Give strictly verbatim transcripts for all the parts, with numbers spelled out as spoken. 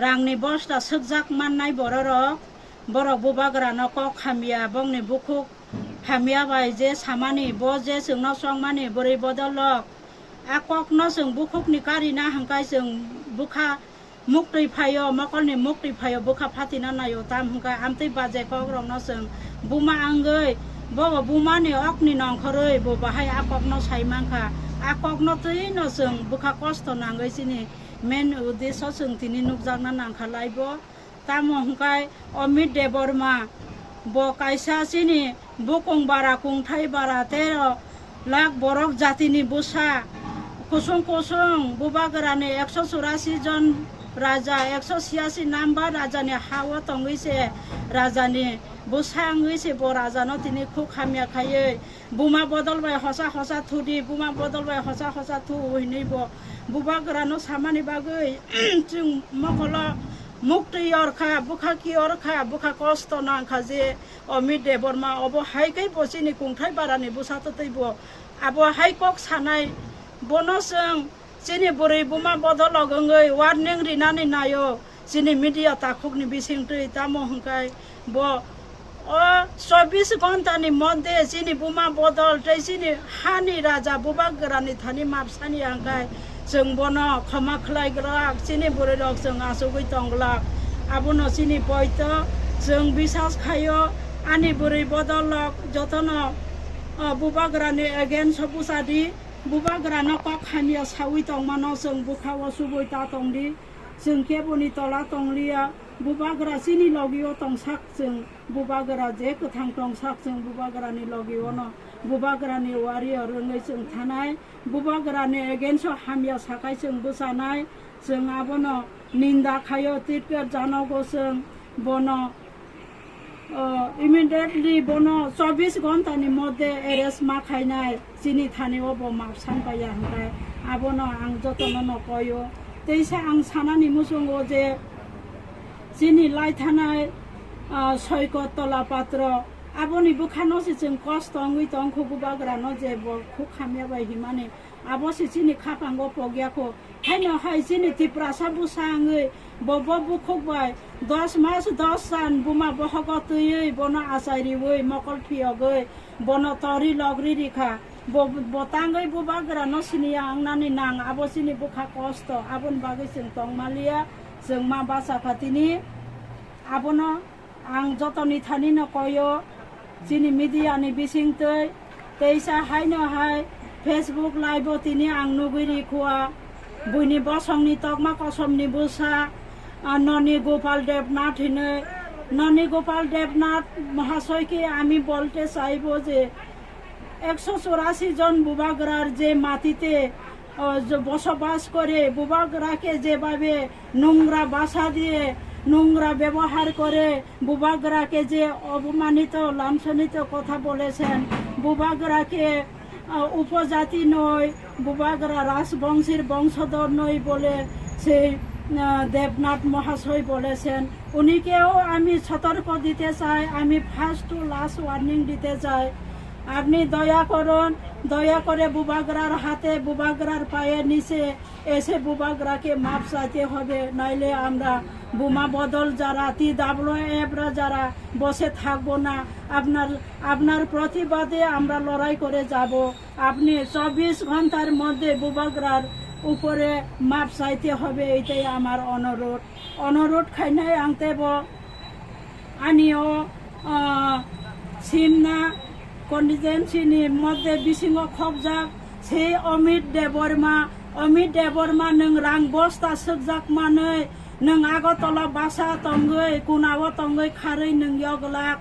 rangni bosta sukjak mannai bororok, borok bubagrano kok hamya, bongni bukhuk hamya bai je samani, bo je chwngno chongmani bwrwi bodolrok, a kokno chwng bukhukni karina hwnkhe chwng bwkha muktwi phaio, mokolni muktwi phaio, bwkha phatina naio, tam hwnkhe amtwi baje kokrokno chwng buma wngwi, bobo bumani okni nongkhorwi bo bahai a kokno sai mankha. A kokno twino chwng bwkha kosto nangwi chini main uddesho chwng tini nukjakna nangkha laibo. Tamo hwnkhe Amit Debbarma bo kaisa chini bukung bara kungthai bara tero lakh borok jatini bwsa kusung kusung bubagrani ekso churasi jon raja, ekso chiyasi number rajani ha-o tongwi se rajani bwsa wngwi se bo rajano tini khuk hamya khaiwi buma bodol bai hosa hosa thudi, buma bodol bai hosa hosa thu hinwi bo bubagrano samani bagwi chwng mokolo muktwi yorkha, bwkha ki yorkha, bwkha kosto nangkha je Amit Debbarma obo hai khe bo chini kungthai barani bwsa twtwi bo abo hai kok sanai bono chwng chini bwrwi buma bodolok wngwi warning rinani naio chini media takhukni bisingtwi, tamo hwnkhe bo o chobbish ghontani moddhe chini buma bodol tei chini hani raja bubagrani thani mapsani hwnkhe chwng bono khoma khlai glak, chini bwrwirok chwng achugwi tong glak. Abono chini poito chwng bisas khaio, ani bwrwi bodolrok jotono, o, bubagrani against o bwsadi, bubagrano kok hamya sawi tongmano chwng bwkha-o chubui ta tongdi. Chwng keboni tola tongliya, bubagra chini logio tongsak chwng, bubagra je kwthang tongsak chwng, bubagrani logiono, bubagrani warrior wngwi chwng thanai, bubagrani against o hamya sakai chwng bwchanai, chwng abono ninda khaio, tirker janogo chwng bono, o, immediately bono chobbish ghontani moddhe arrest ma khainai, chini thani o bo mapsan paiya hwnkhe abono ang jotono no koio. Teisa ang sanani muchungo je chini lai thanai, o, Soikot Tola Patro, aboni bwkhano se chwng kosto wngwi tongkho, bubagrano je bo khuk hamya bai himani, abo se chini khapango pogya kho. Haino hai chini Tiprasa bwsa wngwi bo, bo bukhuk bai dos mas dos san buma bohogo twiwi bono achai riwi mokol phiyogwi bono tori logri rikha. Bo, bo tangwi bubagrano siniya wngnani nang, abo chini bwkha kosto, aboni bagwi chwng tongmaliya, chwng ma bachakha tini. Abono ang jotoni thanino koyo, chini media ni bisingtwi, teisa haino hai Facebook live o tini ang nugwi rikhua, buini bosongni tokma kosomni bwsa, ah, Noni Gopal Debnath hinwi. Noni Gopal Debnath মহাশয়কে আমি বলতে চাইব যে একশো চুরাশি জন বুবাগ্রার যে মাটিতে, আহ, যে বসবাস করে, বুবাগ্রাকে যেভাবে নোংরা ভাষা দিয়ে নোংরা ব্যবহার করে, বুবাগ্রাকে যে অপমানিত, লাঞ্ছনিত কথা বলেছেন, বুবাগ্রাকে, আহ, উপজাতি নয়, বুবাগ্রা রাজবংশীর বংশধর নয় বলে সেই, আহ, দেবনাথ মহাশয় বলেছেন। উনিকেও আমি সতর্ক দিতে চাই, আমি first to last warning দিতে চাই। আপনি দয়া করুন, দয়া করে বুবাগ্রার হাতে, বুবাগ্রার পায়ে নিচে এসে বুবাগ্রাকে মাপ চাইতে হবে, নাইলে আমরা বোমা বদল যারা, টি ডাব্লিউ এফ রা যারা বসে থাকবো না, আপনার, আপনার প্রতিবাদে আমরা লড়াই করে যাব। আপনি চব্বিশ ঘন্টার মধ্যে বুবাগ্রার উপরে মাপ চাইতে হবে, এটাই আমার অনুরোধ। Onorot khainai ang teibo ani o, ah, Simna constituency ni moddhe bisingo khobjak se Amit Debbarma. Amit Debbarma, nwng rang bosta sukjak manwi, nwng Agartala basa tongwi, kunao tongwi kharwi nwng yoglak.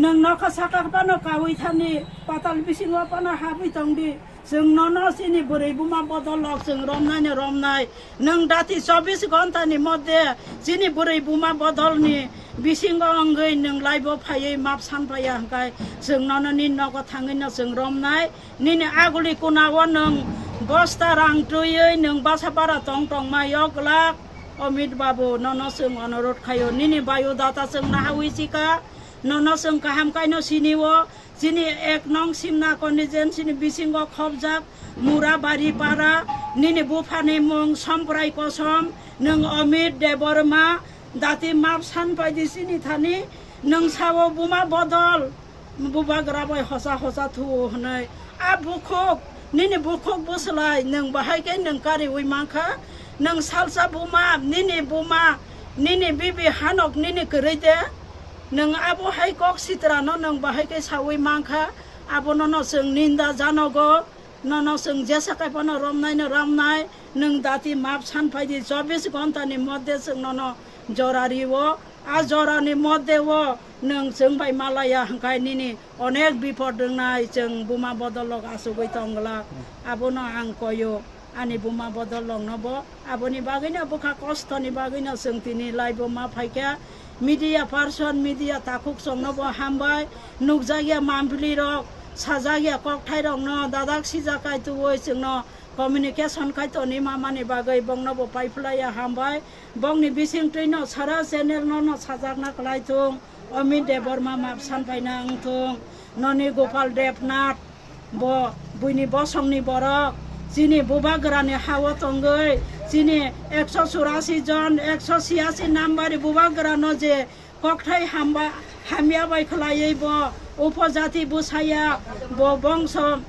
Nwng nokha saka phano kaui thani, patal bisingo phano habwi tongdi. Chwng nono chini bwrwi buma bodolrok chwng romnaino romnai. Nwng dati chobbish ghontani moddhe chini bwrwi buma bodolni bisingo wngwi nwng laibo phaiwi map san phaiya hwnkhe chwng nono nini nogo thangwino chwng romnai. Nini aguli kunao nwng bosta rang twiwi nwng basa bara tong tongma yoglak. Amit babu, nono chwng onorot khaio, nini biodata chwng nahawi chika, nono chwng kaham kaino sinio. Chini ek nong Simna constituency ni bisingo khobjak Murabari para, nini buphani mung Somprai Kosom, Nwng Amit Debbarma dati map san paidi chini thani, nwng sao buma bodol, bubagra bai hosa hosa thuo hwnwi. A bukhuk, nini bukhuk bwslai, nwng bahai khe nwng kariui mankha, nwng salsa buma, nini buma, nini bibi hanok nini kwrwi de, nwng abo hai kok sitrano nwng bahai khe saui mankha, abono no chwng ninda janogo. Nono chwng jesa kai phano romnai no romnai, nwng dati map san phaidi, chobbish ghonta ni moddhe chwng nono jora rio. A jora ni moddhe o nwng chwng bai malaya hwnkhe nini onek bipod rwngnai, chwng buma bodol rok achugwi tong glak. Abono ang koyo, ani buma bodol rok no bo. Aboni bagwino bwkha kostoni bagwino chwng tini live-o ma phaikha. Media person, media takhuk chwngno bo hambai. Nukjakya mampli rok, sajakya kokthai rokno dadak sijak kai tuwi chwngno communication khai toni mamani bagwi bongno bo paiphlaiya hambai. Bongni bisingtwino sara channel no no sajakna kwlai thung. Amit Debbarma map san phaina wngthung. Noni Gopal Debnath bo buini bosongni borok, chini bubagrani hao tongwi, chini ekso churasi jon, ekso siyasi nambari bubagrano je kokthai hamba, hamya bai khwlaiwi bo upojati bwsaya, bo bongso,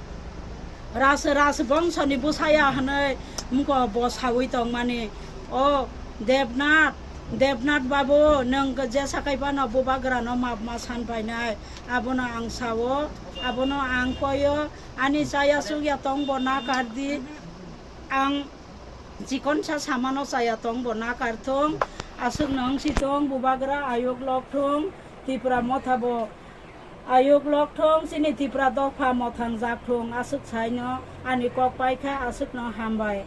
ras, ras bongsoni bwsaya hwnwi mko bo sawi tongmani. O Debnath, Debnath babu, nwng jesa kai phano bubagrano map ma san painai. Abono ang sao, abono ang koyo, ani chaya chukya tong bo nakar di, ang chikonsa samano chaya tong bo nakar thung, aswkno wngsi tong bubagra ayuk lok thung, Tipra motha bo ayuk lok thung, chini Tipra dopha mothang jak thung, aswk saino ani kok paikha, aswkno hambai.